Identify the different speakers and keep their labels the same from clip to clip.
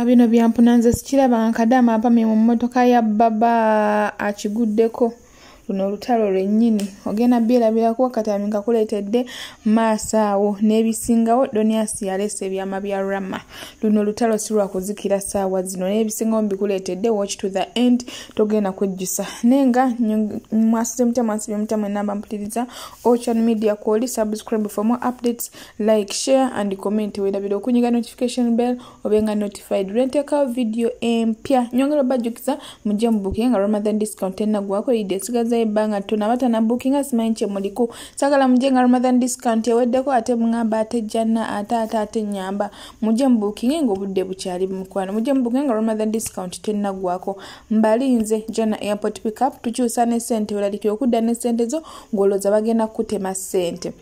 Speaker 1: Bino byampuna nze sikiraba nkadama apamye mu mmotoka ya baba akiguddeko. Luno olutalo lwennyini ogenda byerabirako wakati nkakuleetedde maaso awo n'ebisingawo. Donias yaleese ebyama bya Rama. Luno olutalo si lwa kuzikira ssaawa zino n'ebisingawo mbikuleetedde. Watch to the end, togenda kwejjusa. Naye nga mwasuze mutya, mwasibye mutya mwenna mpuliriza Ochan Media kwoli. Subscribe for more updates, like, share and comment. Weerabira okunyiga notification bell obenga notified lwenteekawo video empya. Nyongera obajjukiza mujje mu booking nga Ramadan discount ennaggwako Eid esigaza ebbanga ttono. Abatana booking simanyi kye muliko. Saagala mujje nga Ramadan discount eweddeko ate mungamba ate jjanna ate ate ate nnyamba. Mujje mu booking ng'obudde bukyali mukwano. Mujje mu booking nga Ramadan discount tennaggwako. Mbalinze Jana Airport Pickup, tukyusa ne ssente. Weeralikire okudda ne ssente zo ng'olowooza bagenda kukutema ssente.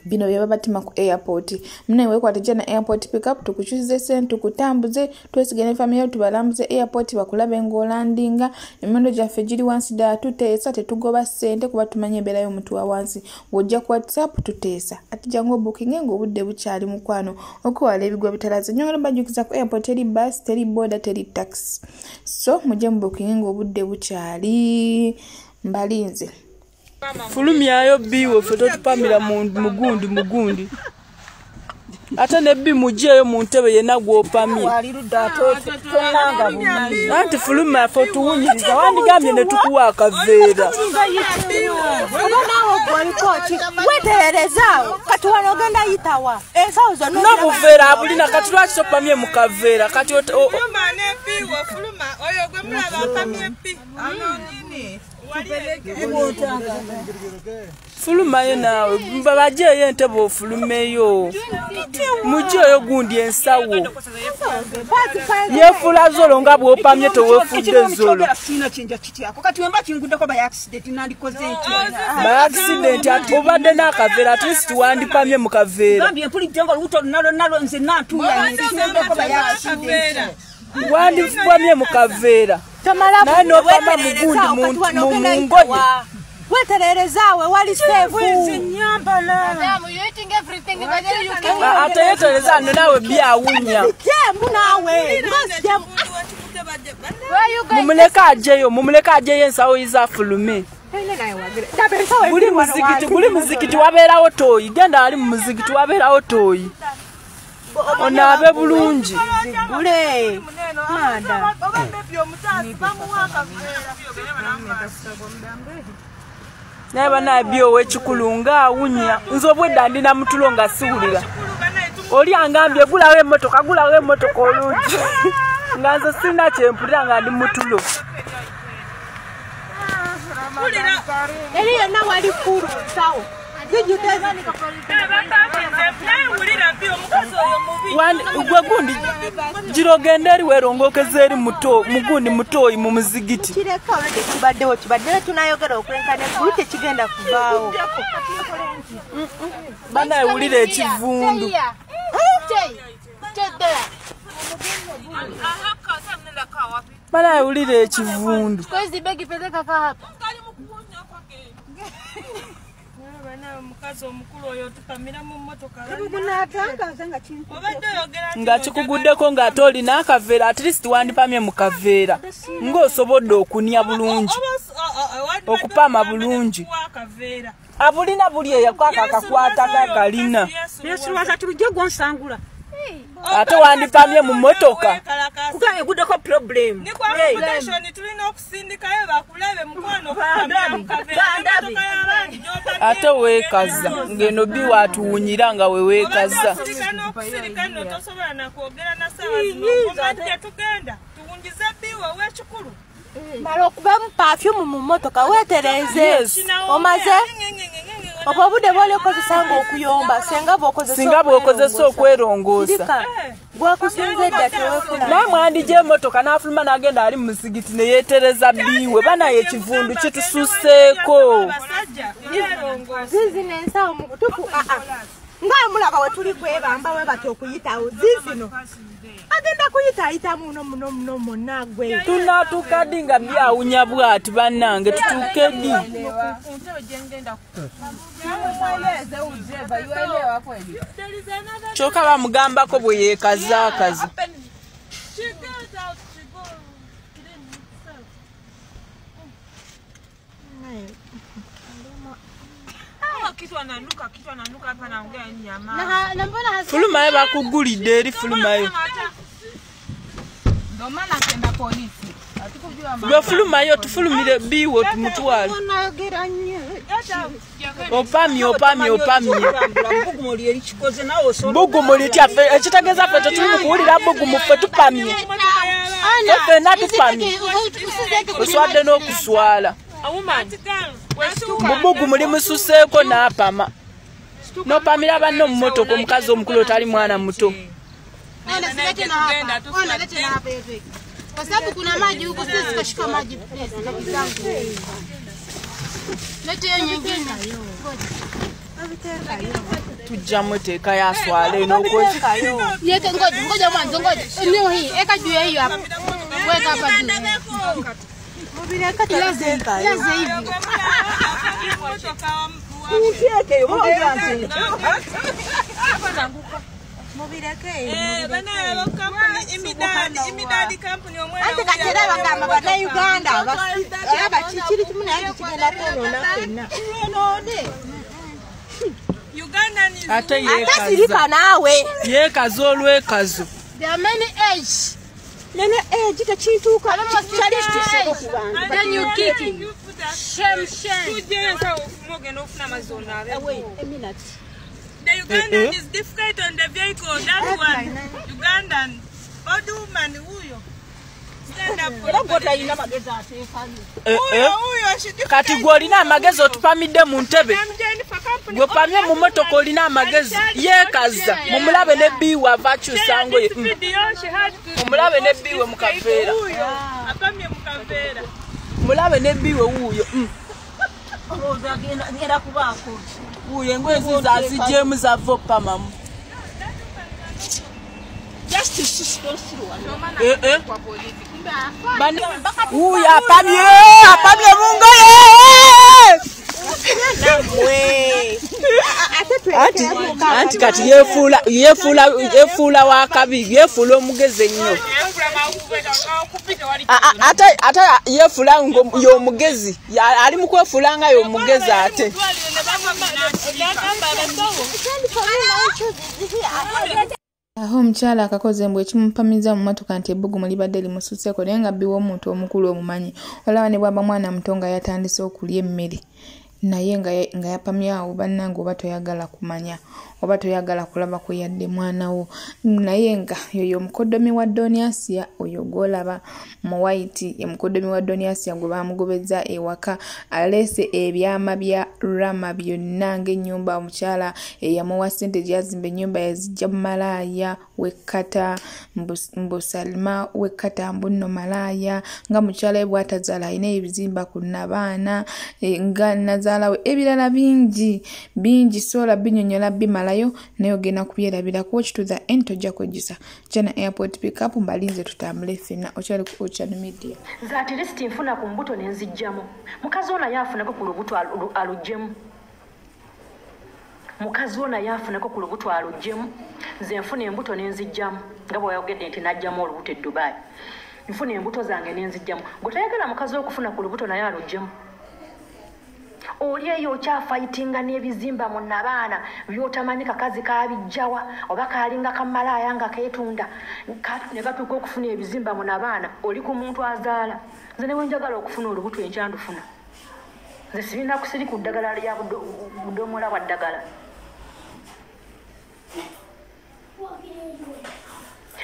Speaker 1: Bino bye babatima ku airport. Munaye weekwate Jana Airport Pickup, tukukyusize ssente, tukutambuze, twesige ne family tubalambuze airport bakulabe ng'olandinga. Emiwendo gyaffe giri wansi ddala, tuteesa tetugoba ssente kuba tumanye embeera y'omuntu wa wansi. Bw'ojja ku WhatsApp tuteesa. Ate jangu obookinge ng'obudde bukyali mukwano okwewala ebigwa bitalaze. Nyongera mbajjukiza ku airport teri bus, teri boda, teri taxi. So mujje mu bookinge ng'obudde bukyali. Mbalinze.
Speaker 2: Fulumyayo biwe ffe totupamira mugundi mugundi. Ate ne bi mugyeyo mu ntebe yenna gw'opamye. Anti fuluma ffe otuwunyiriza wandigambye ne tukuwa akaveera.
Speaker 3: Wetererezaawo kati wano ogenda yitawa ensawo zonna
Speaker 2: n'obuveera abulina. Kati lwaki topamye mu kaveera? Kati fulumayo naawe babajeeyo entebe ofulumeyo mugyeyo gundi ensawo yeefula zolo nga bw'opamye teweefudde zolo. By accident obadde n'akaveera, at least wandipamye mu kaveera. Wandipamye mu kaveera naye n'opama mugundi mu ngoye.
Speaker 3: Wetererezaawe wali safe.
Speaker 2: Ate yetereza nno naawe byawunya. Mumuleke ajeyo, mumuleke ajeyo ensawo ezafulume. Guli muzikiti, guli muzikiti wabeerawo tooyi. Genda ali mu muzikiti wabeerawo tooyi. Onaabe bulungi. Naye bannabbi ow'ekikulu ng'awunya. Nze obwedda ndi na mutulo nga siwulira. Oli angambye gulawo emmotoka, gulawo emmotoka oluggi. Nga nze sirina kye mpulira nga ndi mutulo.
Speaker 3: Eri yonna wali kkulu nsawo.
Speaker 2: Gwe gundi gira ogende eri weerongookeze eri mugundi mutoyi mu muzigiti.
Speaker 3: Kireka olwedde kibaddewo kibaddewo tunayogera okwenkana eggulu tekigenda kuvaawo.
Speaker 2: Bannaaye wulira ekivundu. Bannaaye wulira ekivundu. Nga kikuguddeko ng'ate olina akaveera, at least wandipamye mu kaveera ng'osobodde okunya bulungi, okupama bulungi. Abulina buli eyakwaka akakwata kakalina. Ate wandipamye mu mmotoka. Ate weekaza ng'eno bi watuwunyira nga we weekaza.
Speaker 3: Mala okubemu perfume mu mmotoka weetereze. Omaze obwo obudde bwali okozesa ng'okuyomba singa
Speaker 2: bw'okozesa okwerongoosa.
Speaker 3: Gwakusinze dda teweefula.
Speaker 2: Naye mwandigye emmotoka n'afuluma n'agenda ali mu muzigiti ne yeetereza bbiwe. Banaye ekivundu kitususeeko.
Speaker 3: Zizino ensawo mu butuufu nga mulaba we tuli kwebamba we batya okuyitawo zizino. Agenda kuyitaayita muno muno muno mwonna gwe.
Speaker 2: Tunaatuuka ddi nga byawunya bw'ati bannange? Tutuuke ddi? Kyokka bamugambako bwe yeekazaakaza. Fulumayo bakugulidde eri fulumayo. Gwe fulumayo tufulumire biwo tumutwale. Opamye opamye opamye. Bugumu litya ffe ekitegeeza ffe tetuli mu kuwulira bugumu ffe tupamye. Ffenna tupamye. Oswadde n'okuswala. Bugumu limususeeko n'apama. N'opamira banno mu mmotoka omukazi omukulu otali mwana muto.
Speaker 4: Kwa sababu kuna maji huko, siwezi kushika maji please. Lete hiyo nyingine.
Speaker 2: Tujja muteeka yaswale n'okozi.
Speaker 4: Yeke ngoja, ngoja mwanzo ngoja. Eneo hii, eka juu ya hiyo hapo. Weka hapa juu. Laze, laze hivi.
Speaker 3: Anti katera bagamba bannayuganda alaba kikiri kimu naye kigenda kwonoona ffenna.
Speaker 2: Ate
Speaker 3: sirika naawe.
Speaker 2: Yeekaza olwekazo.
Speaker 4: There are many age.
Speaker 3: Many age tekintuuka kyali kituuseeko ku bantu.
Speaker 4: Then you kicking. Shame, shame.
Speaker 5: The Ugandan is difficult on the vehicle, that one. Ugandan. Old woman, huyo. Stand up for
Speaker 2: Kati gwe olina amagezi otupamidde mu ntebe. Gwe pamye mu mmotoka olina amagezi. Yeekaza. Mumulabe ne bbiiwe ava akyusa ngoye. Mumulabe ne bbiiwe mu kaveera. Mulabe ne bbiiwe wuuyo. Wuuyo engoye zizo aziggyemu zava opamamu. Wuuyo apamye apamye mu ngoye. Anti kati yeefuula wakabi, yeefuula omugezi ennyo. Ate yeefuula y'omugezi, ali mu kwefuula nga y'omugezi ate.
Speaker 1: Aho omukyala akakoze mbu ekimupamiza mu mmotoka nti ebbugumu libadde limususeeko naye nga bbiwa omuntu omukulu omumanyi. Olaba ne bw'aba mwana muto nga yatandise okulya emmere naye nga yapamye awo bannange oba toyagala kumanya oba toyagala kulaba kwe yadde mwana wo. Naye nga yoyo omukoddomi wa Doniasia oyo gw'olaba mu white ye mukoddomi wa Doniasia gwe baamugobezza ewaka aleese ebyama bya Rama byonna ng'ennyumba omukyala eyamuwa ssente gye yazimba ennyumba yazijja mu malaaya w'ekkata mbu Salima w'ekkata mbu nno malaaya nga mukyala we bw'atazaala alina ebizimba ku nnabaana nga nazaala we ebirala bingi bingi sola binyonyola bimalayo naye ogenda kubyerabirako. Watch to the end tojja kwejjusa. Jana airport pick up mbalinze tutambule ffenna okyali ku Ochano Media.
Speaker 6: Nze at least nfuna ku mbuto ne nzijjamu. Mukazi ono yafunako ku lubuto aluggyemu. Mukazi ono yafunako ku lubuto aluggyemu. Nze nfuna embuto ne nzijjamu nga bw'oyogedde nti najjamu olubuto e Dubai. Nfuna embuto zange ne nzijjamu. Gwe tayagala mukazi okufuna ku lubuto naye aluggyemu. Oli eyo okyafayitinga n'ebizimba mu nnabaana by'otamanyi kakazi kaabijjawa oba kalinga kamalaaya nga keetunda ne batuuka okufuna ebizimba mu nnabaana. Oli ku muntu azaala. Nze ne bwe njagala okufuna olubuto enkya ndufuna. Nze sirina kusiri ku ddagala lya budomola bwa ddagala.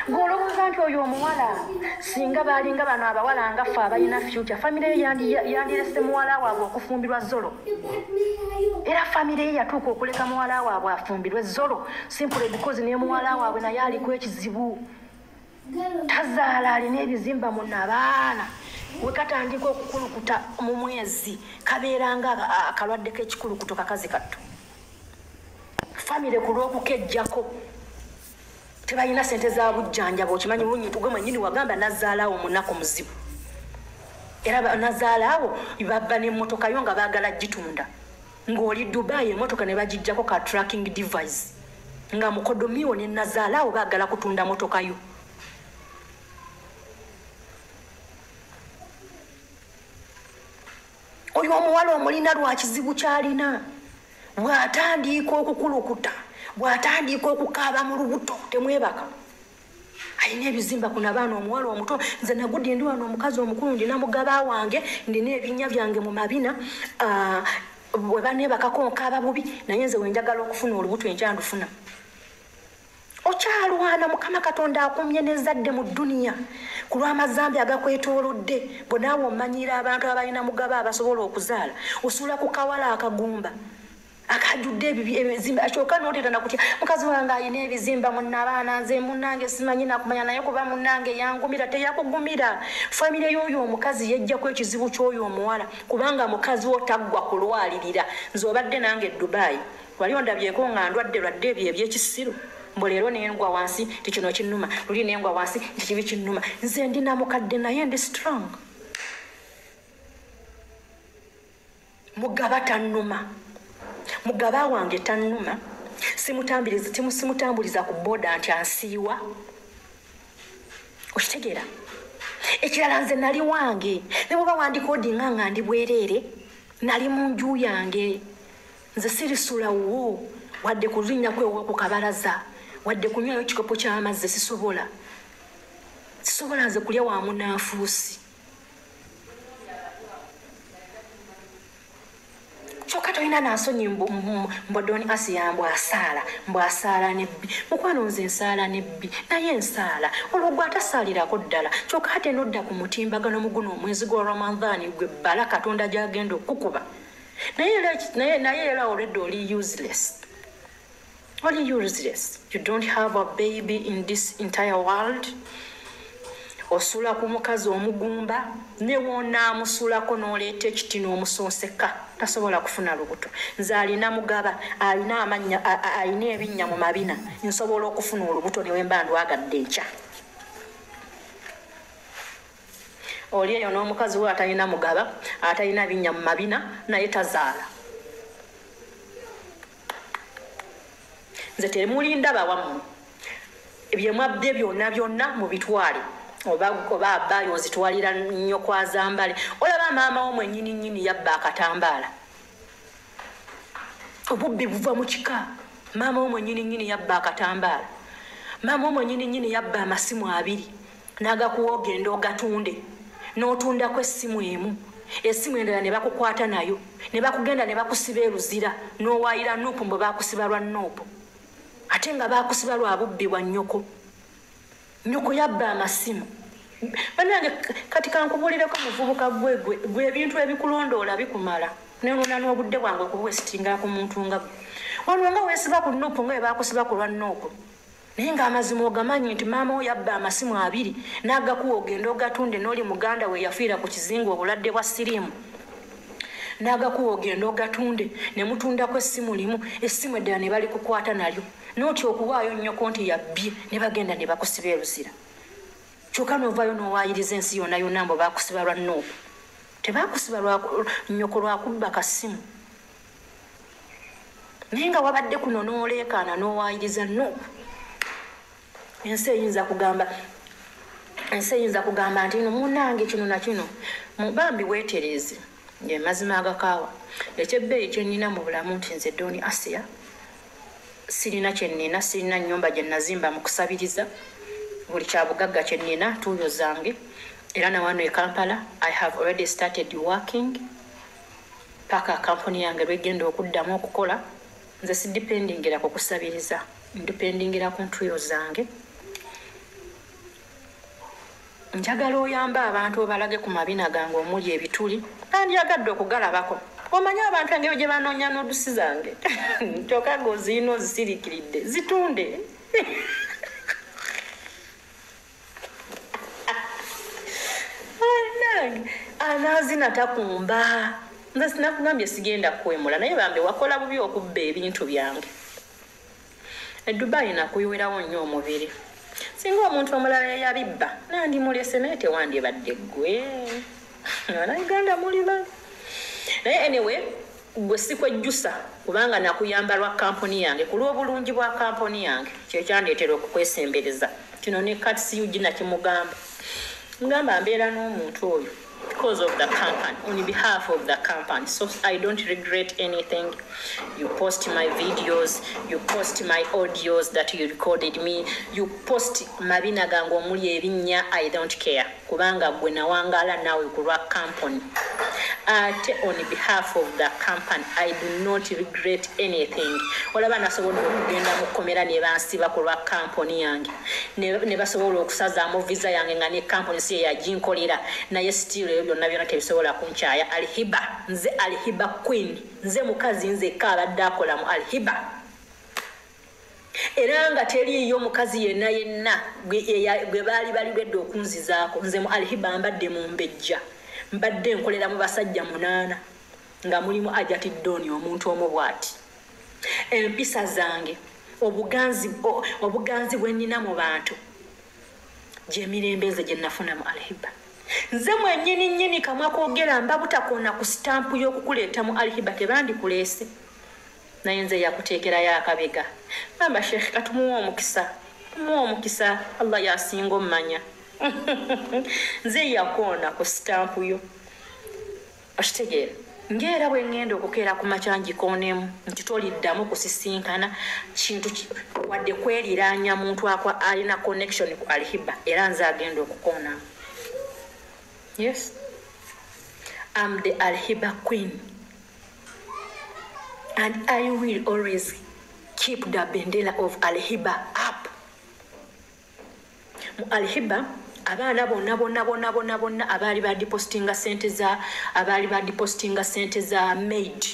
Speaker 6: Ng'olowooza nti oyo omuwala singa baalinga bano abawala nga ffe abalina future, famire ye yandirese muwala waabwe okufumbirwa Zolo. Era famire ye yatuuka okuleka muwala waabwe afumbirwe Zolo simply because ne muwala waabwe naye aliko ekizibu. Tazaala alina ebizimba mu nnabaana. We katandika okukulukuta mu mwezi kabeera nga akalwadde k'ekikulukuto kakazi kattu. Famire ku lw'okukeggyako tebalina ssente za bujjanjaba. Okimanyi bulungi nti gwe mwennyini wagamba nazaala awo munaku muzibu. Era nazaala awo babba n'emmotoka yo nga baagala gitunda. Ng'oli Dubai emmotoka ne bagiggyako ka tracking device. Nga mukodomiwo ne nazaala awo baagala kutunda mmotoka yo. Oyo omuwala omulina lwa kizibu ky'alina. Bw'atandika okukulukuta, bw'atandika okukaaba mu lubuto, temwebaka. Alina ebizimba ku nabaana omuwala omuto. Nze nagudde ndi wano omukazi omukulu ndina mugaba wange, ndina ebinnya byange mu mabina. Bwe baneebakako nkaaba bubi, naye nze wenjagala okufuna olubuto enkya ndufuna. Okyalwana Mukama Katonda akumye n'ezzadde mu dduniya ku lw'amazambi agakwetoolodde. Bwe naawe omanyiira abantu abalina mugaba abasobola okuzaala, osuula ku kawala akagumba akajjudde ebizimba, kyokka n'oteeta nakutya mukazi wange alina ebizimba munnabaana, nze munnange simanyi nakumanya naye kuba munnange yangumira. Teyakugumira. Famire y'oyo omukazi yejjako ekizibu ky'oyo omuwala, kubanga mukazi wo taggwa kulwalirira. Nze obadde nange e Dubai, wali ondabyeko nga ndwadde lwadde ebyo ebyekisiru, mbu leero nengwa wansi nti kino kinnuma, luli nengwa wansi nti kibi kinnuma. Nze ndi namukadde naye ndi strong. Mugaba tannuma, mugaba wange tannuma, simutambuliza ku boda nti ansiiwa. Okitegeera? Ekirala nze nali wange, ne bw'oba wandikodinga nga ndi bwereere, nali mu nju yange. Nze sirisulawo wadde kulinnya kwewa ku kabalaza, wadde kunywayo kikopo ky'amazzi, sisobola. Sisobola nze kulya wa munanfuusi. Kyokka tolina nansonyi mbodoni Asiya mbu asaala, mbu asaala nebbi. Mukwano nze nsaala nebbi, naye nsaala olwo gwe atasaalirako ddala. Kyokka ate nodda ku mutimbagano mu guno omwezi gwa Ramadhan gwe bbala Katonda gy'agenda okukuba. Naye era already oli useless. Oli useless. You don't have a baby in this entire world. Osula ku mukazi omugumba, ne wonaamusulako n'oleeta ekiti n'omusonseka, tasobola kufuna lubuto. Nze alina mugaba, alina amannya, alina ebinnya mu mabina, nsobola okufuna olubuto ne wemba ndwagadde enkya. Oli eyo n'omukazi we atalina mugaba, atalina binnya mu mabina, naye tazaala. Nze temulindaba wammwe, bye mwabbye byonna byonna mubitwale. Oba abbaayo ozitwalira nnyo kwa Zambale. Olaba maama wo mwennyini nnyini yabba akatambaala. Obubbi buva mu kika. Maama wo mwennyini nnyini yabba akatambaala. Maama wo mwennyini nnyini yabba amasimu 2 n'agakuwa ogenda ogatunde, n'otundako essimu emu, essimu endala ne bakukwata nayo, ne bakugenda ne bakusiba eruzira, n'owaayira nuupu mbu baakusiba lwa nuupu, ate nga baakusiba lwa bubbi bwa nnyoko. Nnyoko yabba amasimu. Bannange kati kankubuulireko muvubuka gwe ebintu ebikulondoola bikumala. Nenona n'obudde bwange okubuwesitinga ku muntu nga gwe. Wano nga weesiba ku nuupu nga bwe baakusiba ku lwa nuupu. Naye ng'amazima ogamanyi nti maama wo yabba amasimu 2 n'agakuwa ogenda ogatunde, n'oli muganda we yafiira ku kizinga obulwadde bwa siriimu, n'agakuwa ogenda ogatunde, ne mutundako essimu limu, essimu eddala ne balikukwata nalyo. N'otya okuwaayo nnyoko nti yabbye, ne bagenda ne bakusiba eruzira. Kyokka n'ovaayo n'owaayiriza ensi yonna yonna mbu baakusiba lwa nuupu. Tebaakusiba nnyoko lwa kubba kasimu. Naye nga wabadde kuno n'oleekaana n'owaayiriza nuupu. Ensi eyinza kugamba nti no munnange kino na kino. Bambi weetereeze. Ng'amazima agakaawa. Ekyebbeeyi kye nnina mu bulamu nti nze Don Asiya sirina kye nnina, sirina nnyumba gye nazimba mu kusabiriza. Buli kya bugagga kye nnina ntuuyo zange. Era na wano e Kampala I have already started working paka kampuni yange lwegenda okuddamu okukola. Nze sidipendingira ku kusabiriza, ndipendingira ku ntuuyo zange. Njagala oyambe abantu obalage ku mabina gange omuli ebituli, nandyagadde okugalabako. Omanyi abantu engeri gye banoonya n'odusi zange, kyokka ng'ozirina ozisiriikiridde, zitunde. Anaazina takumba. Nze sinakugambye sigenda kwemula, naye bambi wakola bubi okubba ebintu byange. E Dubai nakuyiwerawo nnyo omubiri. Singa omuntu omulala yabibba nandimulese, naye tewandibadde ggwe. Bannayuganda muli babi. Naye anyway, gwe sikwejjusa kubanga nakuyamba lwa kampuni yange, ku lw'obulungi bwa kampuni yange, kyekyandeetera okukwesembereza. Kino ne Kats UG nakimugamba. Ngamba mbeera n'omuntu oyo.
Speaker 7: Because of the company, on behalf of the company. So I don't regret anything. You post my videos, you post my audios that you recorded me, you post mabina gange omuli ebinnya, I don't care. Kubanga gwe nawangala naawe ku lwa company. Ate on behalf of the company, I do not regret anything. Olaba nasobola okugenda mu kkomera ne bansiba ku lwa company yange. Ne basobola okusazaamu visa yange nga ne company si ye yaginkolera. Naye still ebyo byonna byonna tebisobola kunkyaya. Alhiba, nze Alhiba queen, nze mukazi nzekka abadde akola mu Alhiba. Era nga teriiyo mukazi yenna yenna gwe baali balibedde okunzizaako. Nze mu Alhiba mbadde mumbejja, mbadde nkolera mu basajja 8 nga mulimu Ajati Doni omuntu omu bw'ati. Empisa zange, obuganzi bwe nnina mu bantu, gy'emirembe nze gye nafuna mu Alhiba. Nze mwennyini nnyini kamwa koogera mba butakoona ku sitampu y'okukuleeta mu Alhiba tebandikuleese. Naye nze yakuteekerayo akabega. Mama Sheikh katumuwe omukisa, tumuwe omukisa, Allah yasinga ommanya. Nze yakoona ku sitampu yo. Okitegeera? Ng'era bwe ŋŋenda okukeera ku makya ngikoonemu nti toliddamu kusisinkana kintu wadde kweriraanya muntu alina connection ku Alhiba, era nze agenda okukoonamu. Yes, I'm the Alhiba queen, and I will always keep the bendera of Alhiba up. Mu Alhiba, abaana bonna bonna bonna bonna bonna abaali badipostinga sente za abaali badipostinga sente za maid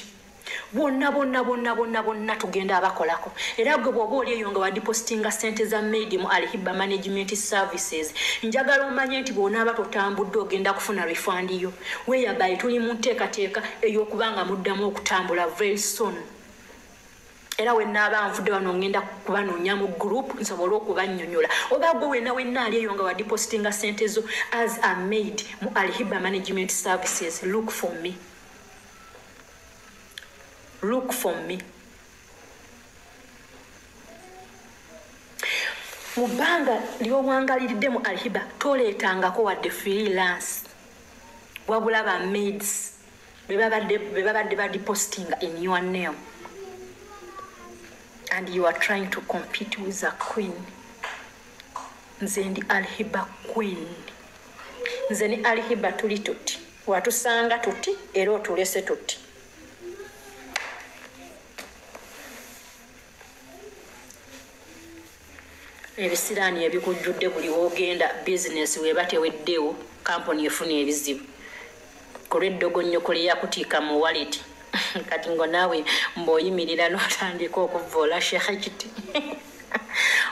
Speaker 7: bonna bonna bonna bonna bonna tugenda abakolako. Era gwe bw'oba oli eyo nga wadipostinga sente za maid mu Alhiba Management Services, njagala omanye nti bw'onaaba totambudde ogenda kufuna refund yo. Whereby tuli mu nteekateeka ey'okubanga muddamu okutambula very soon. Era we naaba nvudde wano ngenda kubanoonya mu group nsobole okubannyonnyola. Oba gwe wenna wenna ali eyo nga wadipostinga sente zo as a maid mu Alhiba Management Services, look for me. Look for me. Mu bbanga ly'owangaliridde mu Alhiba toleetangako wadde freelance, wabula ba maids be babadde badipostinga in your name, and you are trying to compete with a queen. Nze ndi Alhiba queen. Nze ne Alhiba tuli tuti, watusanga tuti era otulese tuti. Ebisiraani ebikujjudde buli w'ogenda, bizinesi weba teweddewo, kampuni efuna ebizibu. Ku lw'eddogo nnyoko lye yakutiika mu wallet. Kati ngo naawe mbw'oyimirira n'otandika okuvvoola Sheikh Kiti.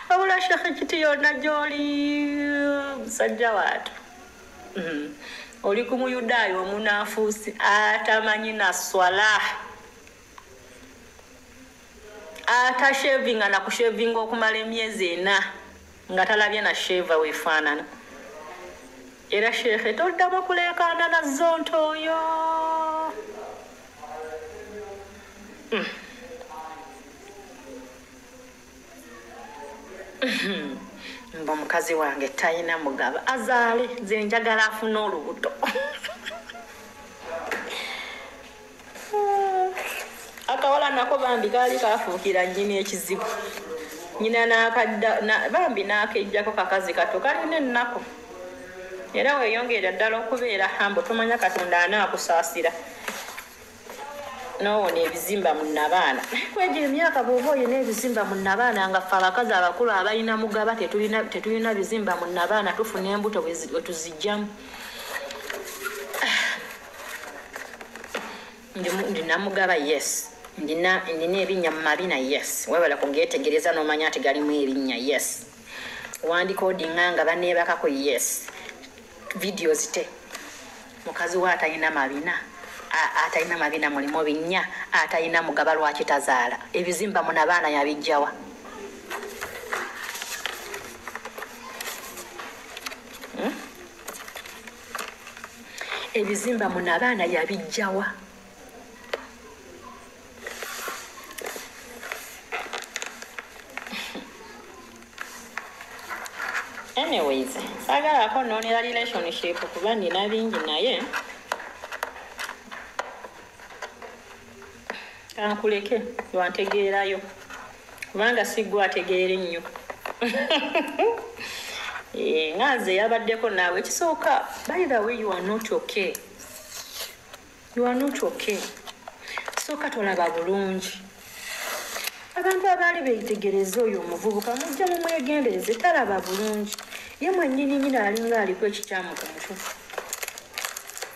Speaker 7: Wabula Sheikh Kiti yonna gy'oli musajja waatu. Oli ku Muyudaaya omunaafuusi atamanyi na swala. Atashevinga na kushevinga okumala emyezi 4 nga talabye na sheva weefaanana. Era Sheikh toddamu kuleekaana na zonto oyo. Mba mukazi wange talina mugaba azaale, nze njagala afune olubuto. Akawala nako bambi kaali kafuukira nnyini ekizibu. Nnyina n'akadda bambi n'akeggyako kakazi kato kalina ennaku. Era weeyongerera ddala okubeera humble, tomanya Katonda anaakusaasira n'owona ebizimba mu nnabaana. Kwegyo emyaka bw'oba olina ebizimba mu nnabaana nga ffe abakazi abakulu abalina mugaba tetulina bizimba mu nnabaana, tufuna embuto we tuzigyamu. Ndina mugaba, yes. Ndina ebinnya mu mabina, yes. Webala kungeetegereza n'omanya nti galimu ebinnya, yes. Wandikodinga nga banneebakako, yes. Videos te. Mukazi we atalina mabina, atalina mabina mulimu binnya, atalina mugaba lwaki tazaala. Ebizimba mu nabaana yabiggyawa. Ebizimba mu nabaana yabiggyawa. Anyways, Saagala kwonoonera relationship kuba nina bingi naye kankuleke wantegeerayo kubanga si ggwe ategeera ennyo. Nga nze yabaddeko naawe ekisooka, by the way, you are not okay. You are not okay. Kisooka tolaba bulungi. Abantu abaali beetegereza oyo omuvubuka mujja mumwegendereze, talaba bulungi. Ye mwennyini nnyini alinga aliko ekikyamu ku mutwe.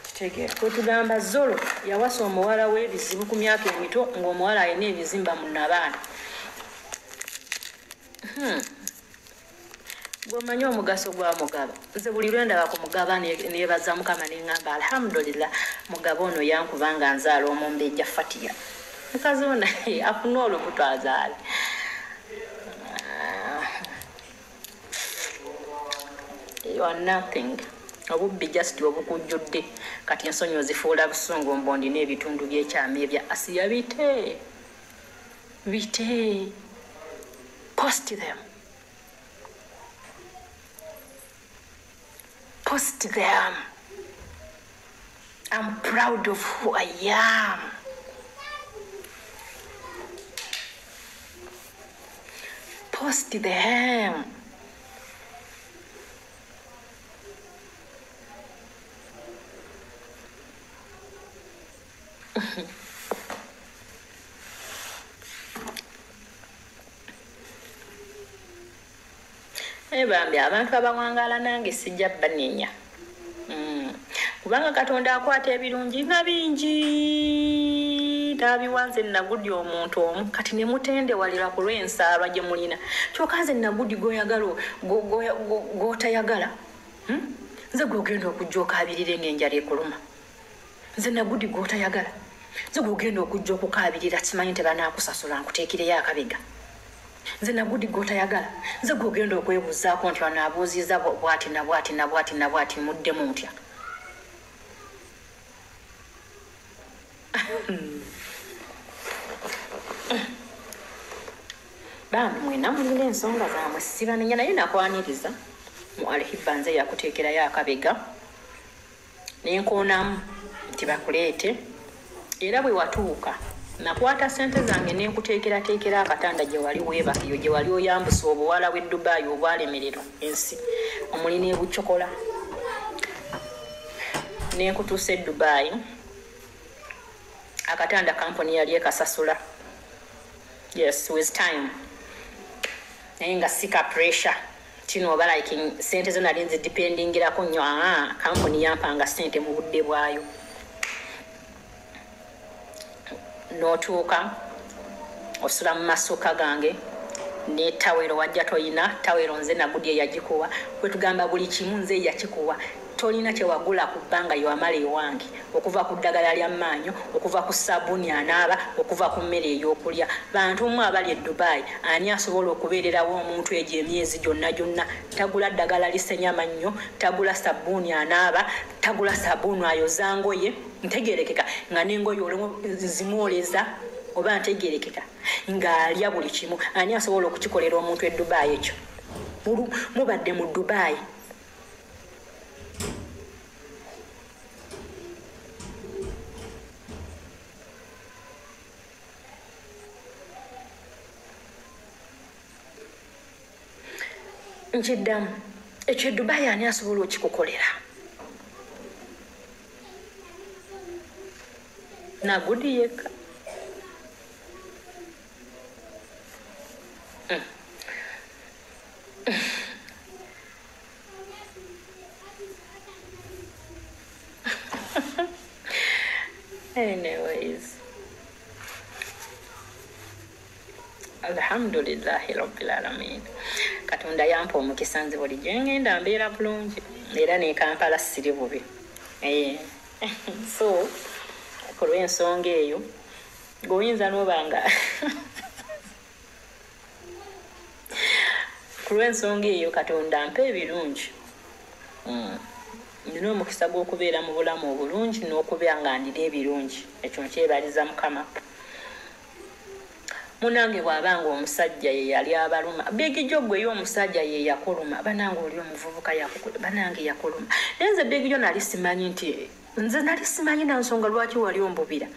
Speaker 7: Kitegeera. Kwe tugamba Zolo yawasa omuwala w'ebizibu ku myaka emito ng'omuwala alina ebizimba mu nnabaana. Gw'omanyi omugaso gwa Mugaba. Nze buli lwe ndaba ku Mugaba neebaza Mukama ne ŋŋamba alhamdulillah, Mugaba ono yankuba nga nzaala omumbejja Fatiya. Mukazi ono afune olubuto azaale. You are nothing. Obubbi just obukujjudde. Kati ensonyi ozifuula busungu mbondi n'ebitundu by'ekyama ebya Asiya bite. Bite. Post them. Post them. I'm proud of who I am. Post them. Bambi abantu abawangaala nange sijja banenya. Kubanga Katonda akwata ebirungi nga bingi n'abiwa nze Nagudi omuntu omu kati ne mutendewalira ku lw'ensaalwa gye mulina. Kyokka nze Nagudi gw'oyagala gw'otayagala. Nze gw'ogenda okujja okaabirira ng'enjala ekuluma. Nze Nagudi gw'otayagala. Nze gw'ogenda okujja okukaabirira simanyi tebanaakusasula nkuteekireyo akabega. Nze Nagudi gw'otayagala. Nze gw'ogenda okwebuuzaako nti ono abuuzizza bw'ati na bw'ati na bw'ati na bw'ati muddemu ntya. Bambi mwena mulina ensonga zammwe sibanenya naye nakwaniriza mu Alhiba nze yakuteekerayo akabega ne nkoonamu nti bakuleete era bwe watuuka nakwata ssente zange ne nkuteekerateekera akatanda gye wali weebaka eyo gye wali oyambusa obuwala bw'e Dubai obwalemererwa ensi omuli n'ebucokola ne nkutuusa e Dubai. Akatanda kampuni yali ekasasula. Yes, with time. Naye nga sika pressure. Kino oba like ssente zo nali nzidipendingirako nnyo. Kampuni yampanga ssente mu budde bwayo. N'otuuka osula mu masuka gange ne tawero wajja toyina tawero nze Nagudi eyagikuwa. Kwe tugamba buli kimu nze eyakikuwa. Tolina kye wagula ku bbanga yewamala ewange okuva ku ddagala lya mmaanyo, okuva ku sabbuuni anaaba, okuva ku mmere ey'okulya. Bantu mmwe abali e Dubai, ani asobola okubeererawo omuntu egyo emyezi gyonna gyonna? Tagula ddagala lisenya mannyo, tagula sabbuuni anaaba, tagula sabbuuni ayoza ngoye. Ntegeerekeka nga n'engoye olumu zimwoleza oba ntegeerekeka ng'alya buli kimu. Ani asobola okukikolera omuntu e Dubai ekyo? Mubadde mu Dubai. Nkiddamu ekyo Dubai ani asobola okikukolera? Nagudi yekka. Anyways, alhamdulillahi rabbil alamin. Katonda yampa omukisa nze buli gye ngenda mbeera bulungi era ne Kampala siri bubi. So ku lw'ensonga eyo gweoyinza n'obanga ku lw'ensonga eyo Katonda ampa ebirungi. Nina omukisa gw'okubeera mu bulamu obulungi n'okubeera nga ndina ebirungi. Ekyo nkyebaliza Mukama. Munange bw'abanga omusajja ye yali abaluma. Big Joe gwe y'omusajja ye yakuluma. Banange oli omuvubuka yakukuluma. Banange yakuluma. Naye nze Big Joe nali simanyi nti nze nali simanyi na nsonga lwaki wali ombubira.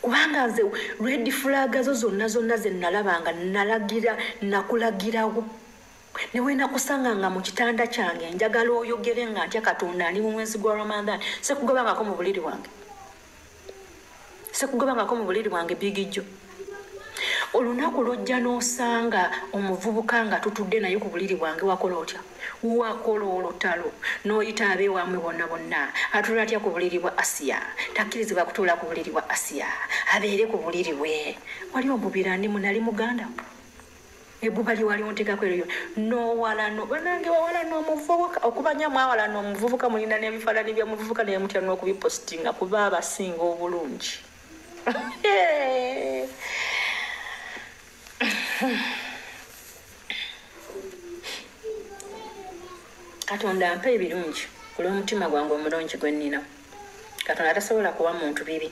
Speaker 7: Kubanga nze red flag zo zonna zonna ze nalabanga nalagira nakulagirawo. Ne we nakusanga nga mu kitanda kyange njagala oyogere nga ntya Katonda ndi mu mwezi gwa Ramadan. Sikugobangako mu buliri wange. Sikugobangako mu buliri wange Big Joe. Olunaku lw'ojja n'osanga omuvubuka nga tutudde naye ku buliri bwange wakola otya? Wakola olutalo n'oyita abeewammwe bonna bonna. Atuula atya ku buliri bwa Asiya? Takkirizibwa kutuula ku buliri bwa Asiya. Abeere ku buliri bwe. Wali ombubira ndi munali muganda. Ebbuba lye wali onteekako eryo n'owalano. Bannange wawala n'omuvubuka okubanya mwawala n'omuvubuka mulina n'ebifaananyi by'omuvubuka naye mutya n'okubipositinga kuba abasinga obulungi. Katonda ampa ebirungi olw'omutima gwange omulungi gwe nnina. Katonda tasobola kuwa muntu bibi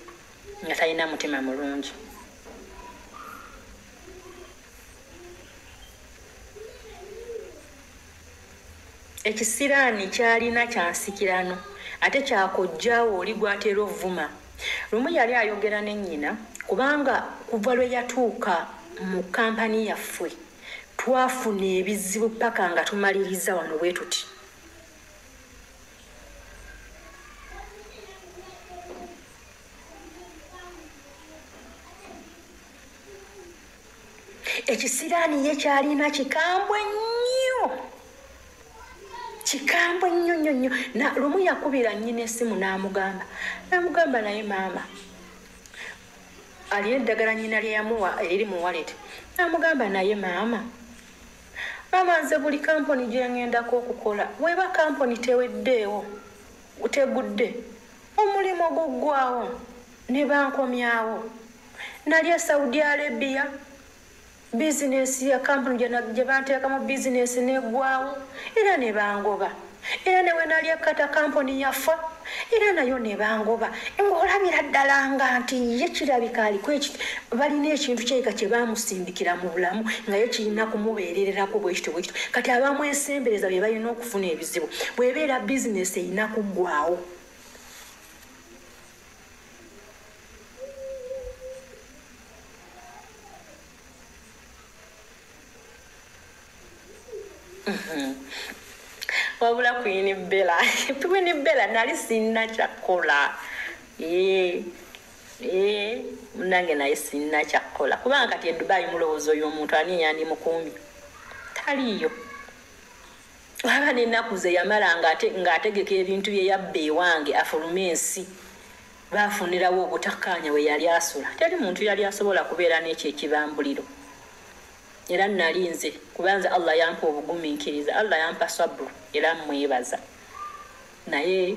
Speaker 7: nga talina mutima mulungi. Ekisiraani kyalina kyansikirano ate kyakojjaawo oli gw'atera ovuma. Lumu yali ayogera ne nnyina kubanga kuva lwe yatuuka mu kampani yaffe twafuna ebizibu paka nga tumaliriza wano bwe tuti. Ekisiraani ye kyalina kikambwe nnyo. Kikambwe nnyo nnyo nnyo. Na lumu yakubira nnyina essimu n'amugamba. N'amugamba naye maama. Alina eddagala nnyina lye yamuwa eriri mu wallet. N'amugamba naye maama. Maama nze buli kampuni gye ŋŋendako okukola. Bw'eba kampuni teweddeewo, tegudde, omulimu guggwawo ne bankomyawo. Nali e Saudi Arabia. Bizinesi ya kampuni gye banteekamu bizinesi n'eggwawo era ne bangoba. Era ne we nali ekkata kampuni yafa era nayo ne bangoba. Ng'olabira ddala nga nti ye kirabika aliko balina ekintu kyeka kye baamusindikira mu bulamu nga ye kirina kumubeerererako bwe kityo bwe kityo. Kati abamwesembereza be balina okufuna ebizibu. Bw'ebeera bizinesi erina kuggwawo. Wabula Queen Bella. Queen Bella nali sinna kyakola. Munange naye sinna kyakola. Kubanga kati e Dubai mulowooza oyo omuntu ani yandimukuumye? Taliiyo. Waba n'ennaku ze yamala ng'ategeka ebintu bye yabba ewange afulume ensi. Baafunirawo obutakkaanya we yali asula. Teri muntu yali asobola kubeera n'ekyo ekibambuliro. Era nali nze kubanza Allah yampa obugumiikiriza, Allah yampa sabru era mmwebaza. Naye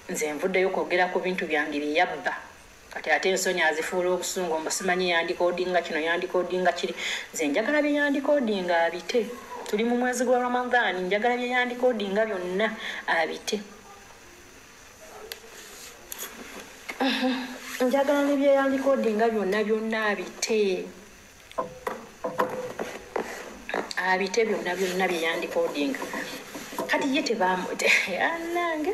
Speaker 7: nze nvuddeyo kwogera ku bintu byange bye yabba. Kati ate ensonyi azifuula obusungu mbu simanyi yandikodinga kino yandikodinga kiri. Nze njagala bye yandikodinga abite. Tuli mu mwezi gwa Ramadhan, njagala bye yandikodinga byonna abite. Njagala ne bye yandikodinga byonna byonna abite. Abite byonna byonna bye yandikodinga. Kati ye tebaamu annange.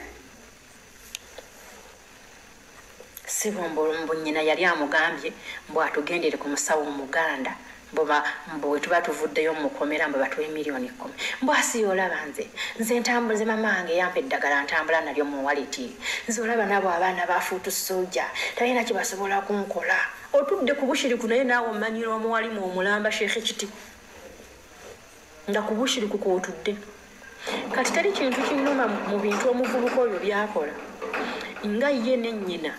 Speaker 7: Sibombo mbu nnyina yali amugambye mbu atugendere ku musawo omuganda mbu bwe tuba tuvuddeyo mukomera mbu batuwe 10,000,000. Mbu Asiya olaba nze ntambuze mama wange yampa eddagala ntambula nalyo mu wallet. Nze olaba nabo abaana bafuutu sojja talina kye basobola kunkola. Otudde ku bushiriku naye naawe omanyira omuwalimu omulamba Sheikh Kiti. Nga ku bushiriku kw'otudde. Kati teri kintu kinnuma mu bintu omuvubuka oyo by'akola. Nga ye ne nnyina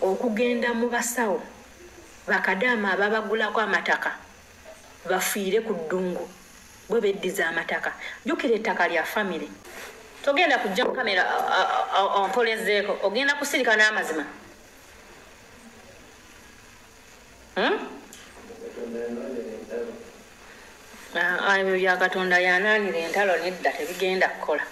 Speaker 7: okugenda mu basawo bakadaama ababagulako amataka bafiire ku ddungu bwe beddiza amataka. Jjukira ettaka lya famire. Togenda kujja mu kamera ompolezeeko, ogenda kusirika n'amazima. Ebyo bya Katonda yanaanira entalo nedda tebigenda kukola.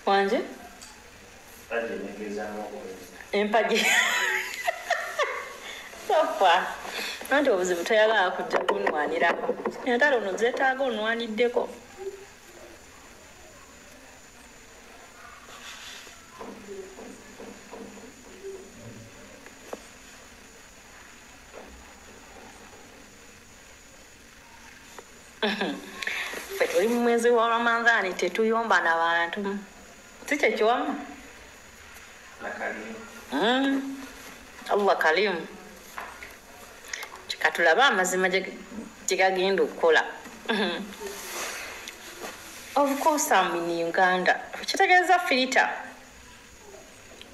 Speaker 7: Wanje? Empagi. Sofa. Anti obuzibu toyagala kujja kunwanirako. Entalo ono zeetaaga onwaniddeko. Ffe tuli mu mwezi wa Ramadhani tetuyomba na bantu. Si kyekyo wamma? Allah kalimu. Katulaba amazima gye gagenda okukola. Of course I'm in Uganda. Kitegeeza filita.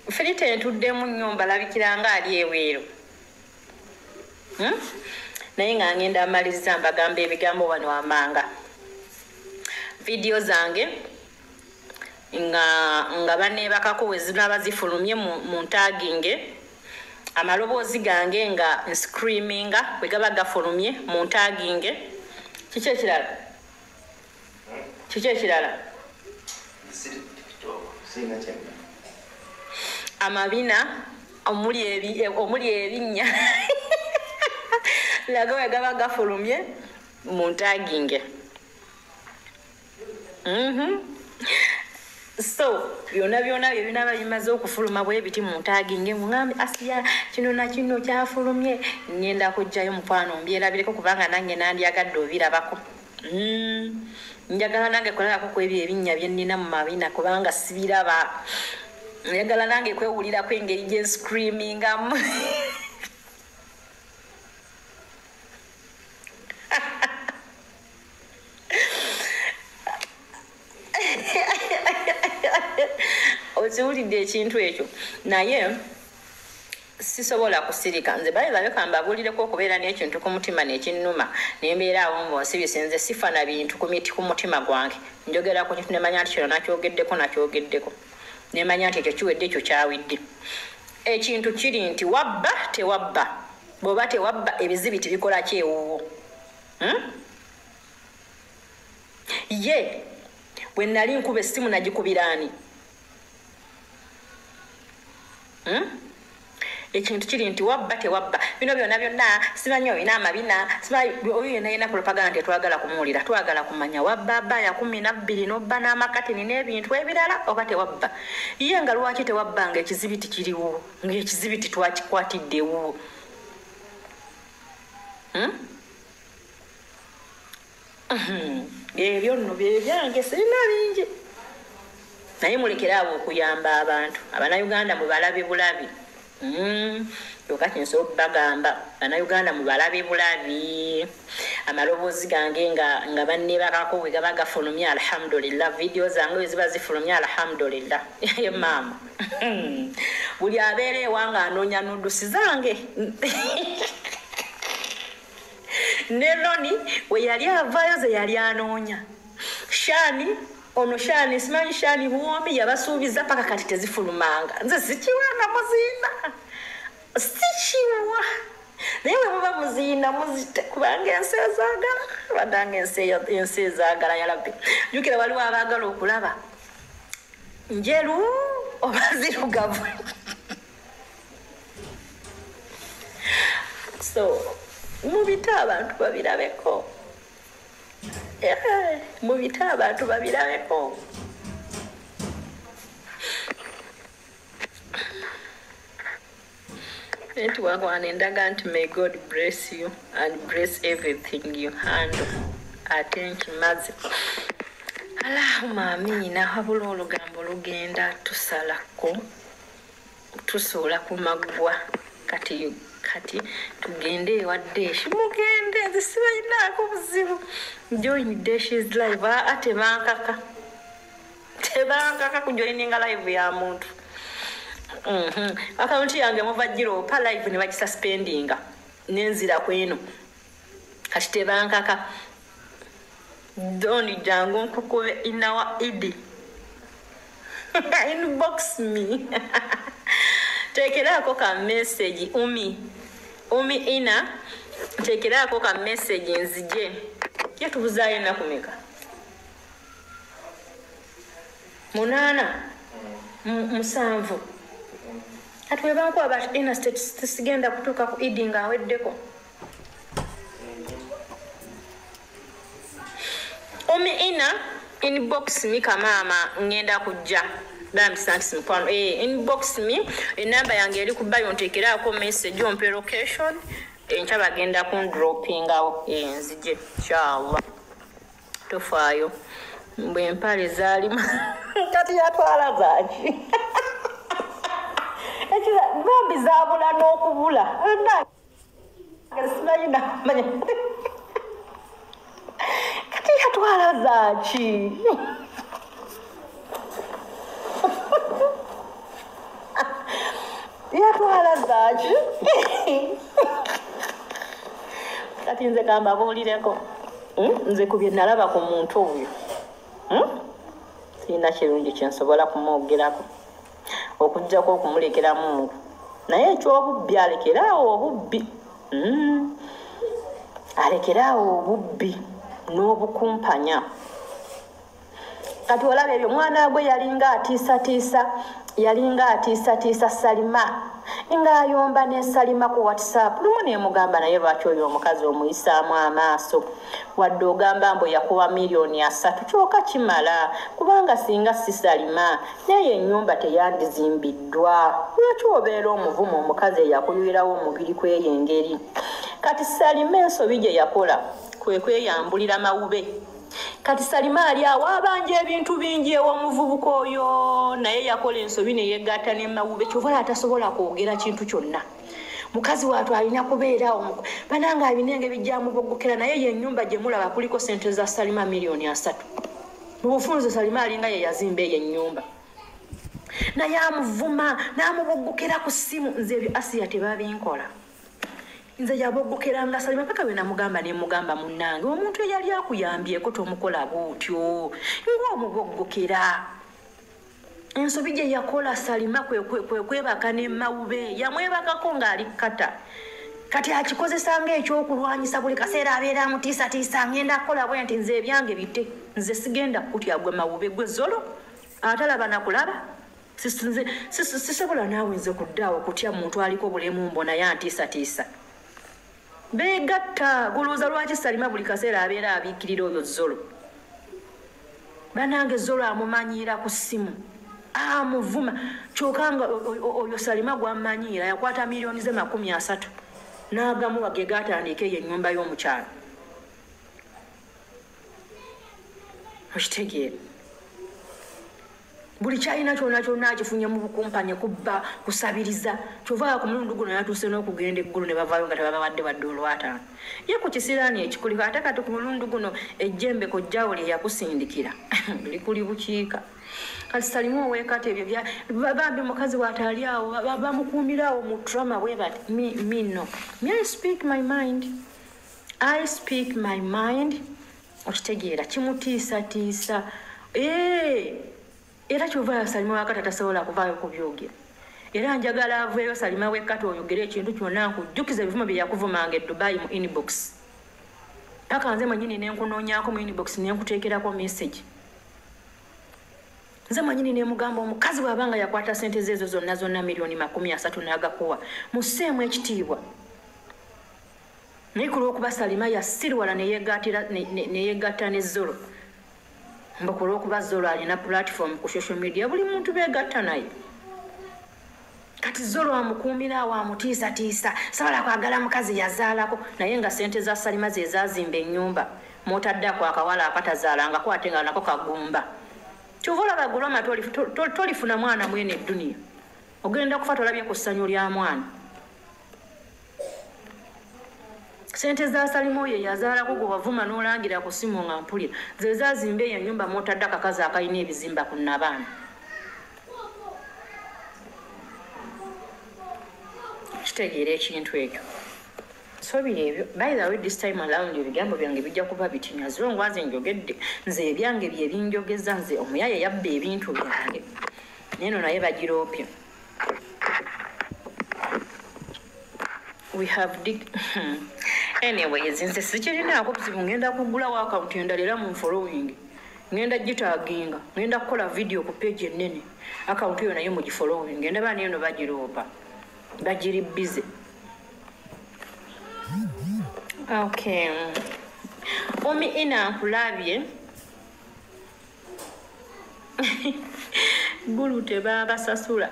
Speaker 7: Filita entuddemu nnyo mbalabikira nga ali ebweru. Naye nga ngenda amaliriza mbagamba ebigambo wano amanga. Vidiyo zange nga banneebakako we zinaaba zifulumye mu ntaginge. Amaloboozi gange nga nscreaminga bwe gaba gafulumye mu ntaginge. Kiki ekirala? Kiki ekirala? Amabina omuli ebinnya laga bwe gaba gafulumye mu ntaginge. So byonna byonna bye binaaba bimaze okufuluma bwe biti mu ntaginge, muŋambe Asiya kino na kino kyafulumye, ngenda kujjayo mukwano mbyerabireko kubanga nange nandyagadde obirabako. Njagala nange kulabako ku ebyo ebinnya bye nnina mu mabina kubanga sibiraba. Njagala nange kwewulirako engeri gye nscreamingamu. Okiwulidde ekintu ekyo, naye sisobola kusirika. Nze bale baleka mbabuulireko okubeera n'ekintu ku mutima n'ekinnuma ne mbeera awo ng'onsibise. Nze sifa na bintu ku miti ku mutima gwange. Njogera ku kintu ne manya nti kino nakyogeddeko nakyogeddeko, ne manya nti ekyo kiwedde ekyo kyawidde. Ekintu kiri nti wabba tewabba, bw'oba tewabba ebizibiti bikola ki ewuwo? Ye bwe nali nkuba essimu nagikubira ani? Ekintu kiri nti wabba tewabba, bino byonna byonna simanyi olina amabina, simanyi oyo yenna yenna propaganda tetwagala kumuwulira. Twagala kumanya wabba bba ya 12 n'obba n'amakatini n'ebintu ebirala oba tewabba. Ye nga lwaki tewabba nga ekizibiti kiriwo, ng'ekizibiti twakikwatidde ewuwo? Ebyo nno bye byange, sirina bingi. Naye mulekere awo okuyamba abantu. Abannayuganda mubalabe bulabi. Kyokka kinsobola okubagamba, Bannayuganda mubalabe bulabi. Amaloboozi gange nga banneebakako bwe gaba gafulumye alhamdulillah, vidiyo zange bwe ziba zifulumye alhamdulillah. Ye maama buli abeera ewange anoonya nudusi zange. Ne Loni we yali avaayo ze yali anoonya. Shani ono Shani simanyi Shani buwoomi yabasuubiza paka kati tezifulumanga. Nze sikiwa nga muziina, sikiwa. Naye bwe muba muziina muzite kubanga ensi ezaagala, baddanga ensi ezaagala yalabbi. Jjukira waliwo abaagala okulaba njeru oba zirugavu. So mubite abantu babirabeko. Mubite abantu babirabeko. Nti wakwana endaga nti may God bless you and bless everything you handle. Ate nkimaze. Allahumma amiina. Wabula olugambo lugenda tusalako, tusuula ku maggwa. Kati kati tugende ewa Deshi. Mugende, nze sibalinaako buzibu. Join Deshi's live. Aa tebankaka. Tebankaka kujoininga live ya muntu. Akawunti yange muva giroopa live ne bagisuspendinga. Nenzira ku eno. Kati tebankaka. Doni jangu nkukube inawa idi. Inbox me. Teekeraako ka message umi. Umi ina teekeraako ka message nzije. Ye tubuzaayo ennaku meka? 8 7. Kati bwe bankuba bat inner state sigenda kutuuka ku Idi ng'aweddeko. Omi ina inbox mi kamaama ngenda kujja. Bambi thanks mukwano. Inbox mi enamba yange eri ku bio nteekeraako message ompe location. Enkya bagenda kundroppingawo nzije inshallah. Tofaayo. Mbwe empale zaalimu kati yatwala zaaki. Ekira bambi zaabula n'okubula. Simanyi namanya. Kati yatwala zaaki. Yatwala zaaki. Kati nze kambabuulireko. Nze ku bye nalaba ku muntu oyo. Sirina kirungi kye nsobola kumwogerako. Okuggyako okumulekera Mungu. Naye eky'obubbi alekeraawo obubbi. Alekeraawo obubbi n'obukumpanya. Kati olaba ebyo omwana gwe yalinga atiisatiisa, yalinga atiisatiisa Salima. Ng'ayomba ne Salima ku WhatsApp. Lumu ne mugamba naye lwaki oyo omukazi omuyisaamu amaaso. Wadde ogamba mbu yakuwa 3 million kyokka kimala kubanga singa si Salima naye ennyumba teyandizimbiddwa. Lwaki obeera omuvumu omukazi eyakuyuirawo omubiri kw'eyo engeri? Kati Salima ensobi gye yakola kwe kweyambulira mawube. Kati Salima ali awo abanja ebintu bingi ew'omuvubuka oyo naye yakola ensobi ne yeegatta ne mawube kyova atasobola kwogera kintu kyonna. Mukazi wattu alina kubeera awo banange ebinenge bijjamuboggokera naye ye ennyumba gye mulaba kuliko ssente za Salima 3 million. Mu bufunze Salima alinga ye yazimba eyo ennyumba. Naye amuvuma n'amuboggokera ku ssimu. Nze ebyo Asiya tebabinkola. Nze yaboggokeranga Salima paka bwe namugamba ne mugamba munnange omuntu eyali akuyambyeko tomukola bw'otyo ng'omuboggokera. Ensobi gye yakola Salima kwe kwebaka ne mawube yamwebakako ng'ali kata. Kati akikozesa ng'ekyokulwanyisa buli kaseera abeera amutiisatiisa ngenda kukola bwe nti nze ebyange bite nze sigenda kukutya gwe mawube gwe zolo atalaba nakulaba. Sisobola naawe nze kuddaawo kutya muntu aliko bulemu mbo naye antiisatiisa. Beegatta golowooza lwaki Salima buli kaseera abeera abiikirira oyo Zolo. Bannange Zolo amumanyiira ku ssimu amuvuma kyokka nga oyo Salima gw'amanyiira yakwata 30 million n'agamuwa ge gaatandika eyo ennyumba y'omukyalo. Okitegeera? Buli kyalina kyonna kyonna akifunye mu bukumpanye kubba kusabiriza. Kyova ku mulundi guno yatuuse n'okugenda eggulu ne bavaayo nga tebabawadde wadde olwataano. Ye ku kisiraani ekikuliko ate kati ku mulundi guno ejjembe kojjawo lye yakusindikira likuli bukiika. Kati Salima oweekata ebyo bya bambi mukazi w'ataali awo bamukuumira awo mu trauma bwe bati. Me no. Me I speak my mind. I speak my mind. Okitegeera kimutiisatiisa. Era kyova Salima wakati atasobola kuvaayo kubyogera. Era njagala aveeyo Salima wekata oyogere ekintu kyonna nkujjukiza ebivumo bye yakuvumanga e Dubai mu inbox. Paka nze mwennyini ne nkunoonyaako mu inbox ne nkuteekerako message. Nze mwennyini ne mugamba omukazi bw'abanga yakwata ssente ze ezo zonna zonna 30 million n'agakuwa musseemu ekitiibwa. Naye ku lw'okuba Salima yasirwala ne yeegatta ne Zolo. Mbu ku lw'okuba Zolo alina platform ku social media buli muntu beegatta naye. Kati Zolo amukuumira awo amutiisatiisa sobola kwagala mukazi yazaalako naye nga ssente za Salima ze zaazimba ennyumba mw'otaddako akawala akatazaalangako ate nga nako kagumba. Kyova olaba Goloma tolifuna mwana mwene edduniya. Ogenda kufa tolabye ku ssanyu lya mwana. Ssente za Salima oyo yazaalako gwe wavuma n'olangira ku ssimu nga mpulira ze zaazimba eyo ennyumba mw'otadde akakazi akalina ebizimba ku nnabaana. Kitegeera ekintu ekyo. So biri ebyo. By the way, this time around ebigambo byange bijja kuba bitini as long as njogedde nze ebyange bye binjogeza nze omuyaye yabba ebintu byange. Neno naye bagiroopye. We have anyways, nze sikirinaako buzibu ngenda kuggulawo akawunti endala era mu following.
Speaker 6: Ngenda gitaginga, ngenda kukola video ku page ennene. Account yo nayo mugifollowing. Ngenda bani eno bagiroopa. Bagiri busy. Okay. Omi ina nkulabye. Gulu tebabasasula.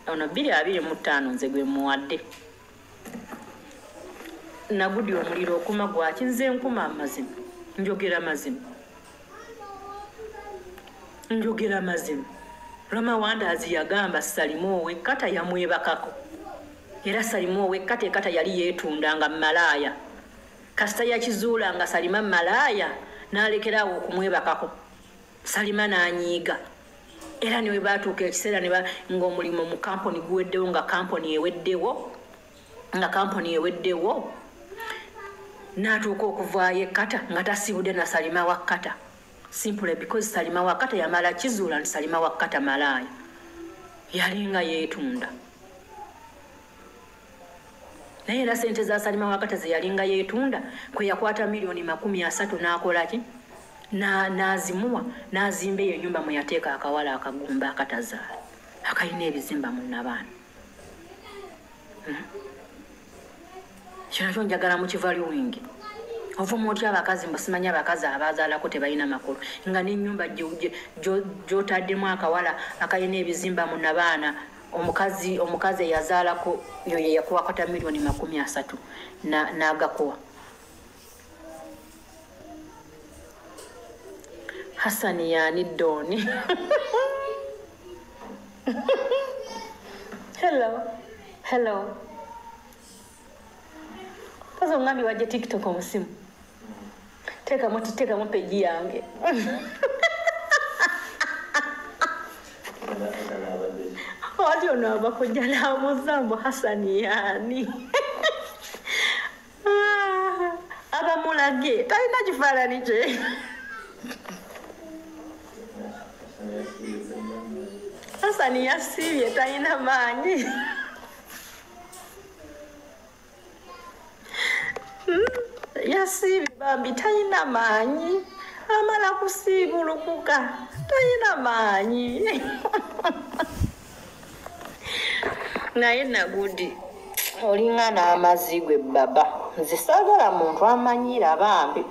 Speaker 6: Ono 2025 nze gwe muwadde. Nagudi omuliro okuma gwaki nze nkuma amazima. Njogera amazima. Njogera amazima. Rama Wanders yagamba Salimu ow'ekkata yamwebakako. Era Salimu ow'ekkata ekkata yali yeetundanga malaaya. Kasita yakizuula nga Salima malaaya n'alekeraawo okumwebakako. Salima n'anyiiga. Era ne bwe baatuuka ekiseera ne ng'omulimu mu kampuni guweddewo nga kampuni eweddewo n'atuuka okuvaayo ekkata nga tasibudde na Salima wa kkata. Simply because Salima wa kkata yamala kizuula nti Salima wa kkata malaaya. Yalinga yeetunda. Naye era ssente za Salima wa kkata ze yalinga yeetunda kwe yakwata milioni 30 n'akola ki? N'azimuwa n'azimba eyo ennyumba mwe yateeka akawala akagumba akatazaala akalina ebizimba mu nnabaana. Kino nakyo njagala mu kivaluwingi. Ovuma otya abakazi mbu simanyi abakazi abaazaalako tebalina makulu nga n'ennyumba gy'otaddemu akawala akalina ebizimba mu nnabaana omukazi eyazaalako yo ye yakuwakata milioni 30 n'agakuwa. Hasani yani Doni. Hello. Hello. Pazo ngambi waje TikTok omusimu. Teka mu page yange. Wali ono abakojja n'amuzambo Hasani yani. Abamulage talina kifaananyi kye. Hasani yasiibye talina maanyi. Yasiibye bambi talina maanyi. Amala kusiibulukuka talina maanyi. Naye Nagudi olinga n'amazzi gwe baba. Nze saagala muntu amanyiira bambi.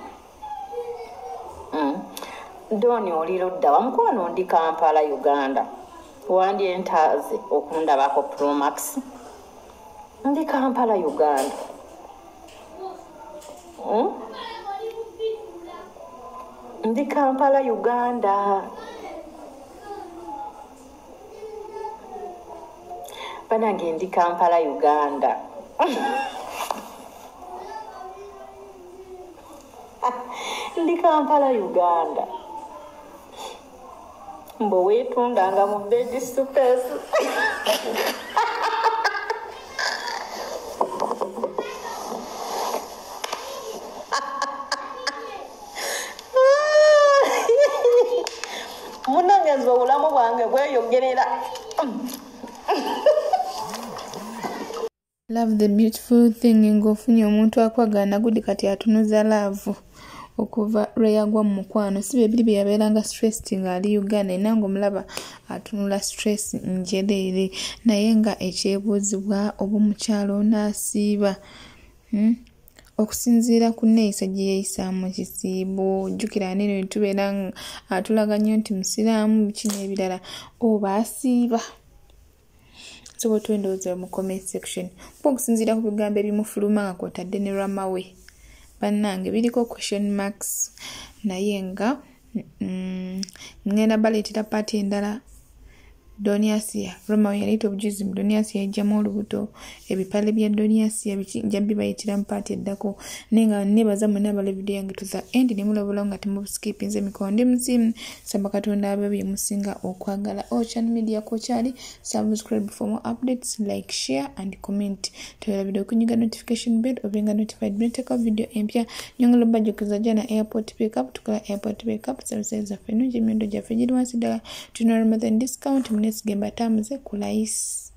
Speaker 6: Doni oli ludda wa mukwano ndi Kampala Uganda. Wandi entaaze okundabako Promax. Ndi Kampala Uganda. Ndi Kampala Uganda. Banange ndi Kampala Uganda. Ndi Kampala Uganda. Mbo weetundanga mu bed space. Munange nze obulamu bwange bweyogerera.
Speaker 1: Love the beautiful thing ng'ofunye omuntu akwagala Nagudi kati atunuza love okuva lwe yagwa mu mukwano. Si bye biri bye yabeeranga stressed ng'ali Uganda era ng'omulaba atunula stress njereere naye nga ekyebuuzibwa oba omukyala onaasiiba. Okusinziira ku nneeyisa gye yeeyisaamu mu kisiibo, jjukira neno ne tubeera atulaga nnyo nti musiraamu biki n'ebirala oba asiiba. Sobola otwendowooza mu comment section. Kuba okusinziira ku bigambo ebimufuluma nga kw'otadde ne Ramawe. Bannange biriko question marks naye nga ngenda baleetera paati endala. Doniasia Roma yaleeta obujuzi mu Doniasia yajjamu olubuto ebipale bya Doniasia biki nja bibayitira mu paati eddako. Naye nga neebaza mwenna abala vidiyo yange to the end ne mulabula nga temuskipinze emikono. Ndi musiimu saba Katonda abe bye musinga okwagala. Ochan Media kokyali subscribe for more updates, like, share and comment. Tewerabidde okunyiga notification bell obenga notified bwe nteeka video empya. Nyongera obajjukiza jana airport pickup, tukola airport pickup services zaffe ennungi, emiwendo gyaffe giri wansi ddala, tulina Ramadan discount. Muneesige mbatambuze ku layisi,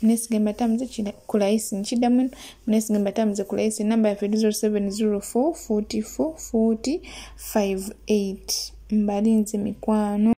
Speaker 1: muneesige mbatambuze ku layisi. Nkiddamu, muneesige mbatambuze ku layisi. Enamba yaffe 0704 44 40 58. Mbalinze mikwano.